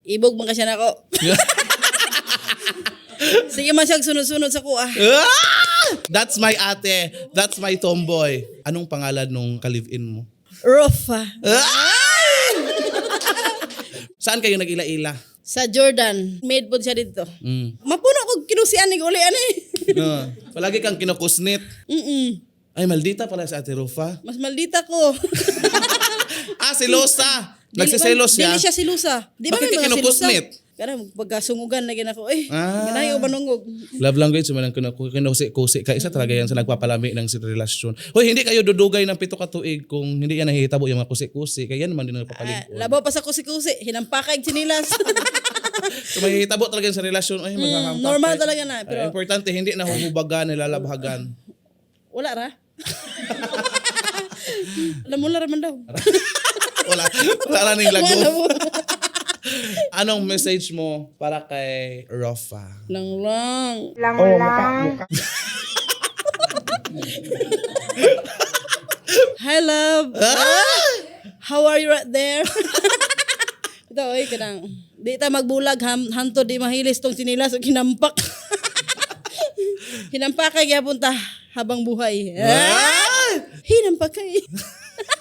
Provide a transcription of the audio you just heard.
Ibog man ka siya nako. Sige man siya sunod-sunod sa kuha. Ah! That's my ate. That's my tomboy. Anong pangalan nung ka-live-in mo? Rufa. Ah! Saan kayo nag-ila-ila? Sa Jordan. Made po siya dito. Mapuno ko kinusian ni uli ani. No. Palagi kang kinukusnit. Ay, maldita pala si Ate Rufa. Mas maldita ko. Ah, silosa. Nagsiselos siya. Dili siya silusa. Di ba Bakit may ka mga silusa? kinukusnit? Kana pagkasungugan na gina ko. Eh, Ah. ganahi ko manungog. Love language man ang kinukusi-kusi ka. Isa talaga yan sa nagpapalami ng relasyon. Hoy, hindi kayo dudugay ng 7 ka tuig kung hindi yan nahihitabo yung mga kusi-kusi. Kaya yan naman din ang Ah, nagpapalingkod. labaw pa sa kusi-kusi, hinampakay sinilas. So mahihitabo talaga yan sa relasyon. Ay, maghahampak. Normal Ay, talaga na, pero- ay, importante, hindi nahuhubagan, nilalabhagan. Wala ra. Alam mo na raman daw. Wala, wala lang yung lago. Wala mo. Anong message mo para kay Rafa? Lang lang. Oh, mukha, mukha. Hi, love. Ah! How are you right there? Ito, oy, kanang. Di ta magbulag, ham, hanto di mahilis tong sinilas o kinampak. Hinampak kay gyapon ta habang buhay. Ah! Hinampak kay.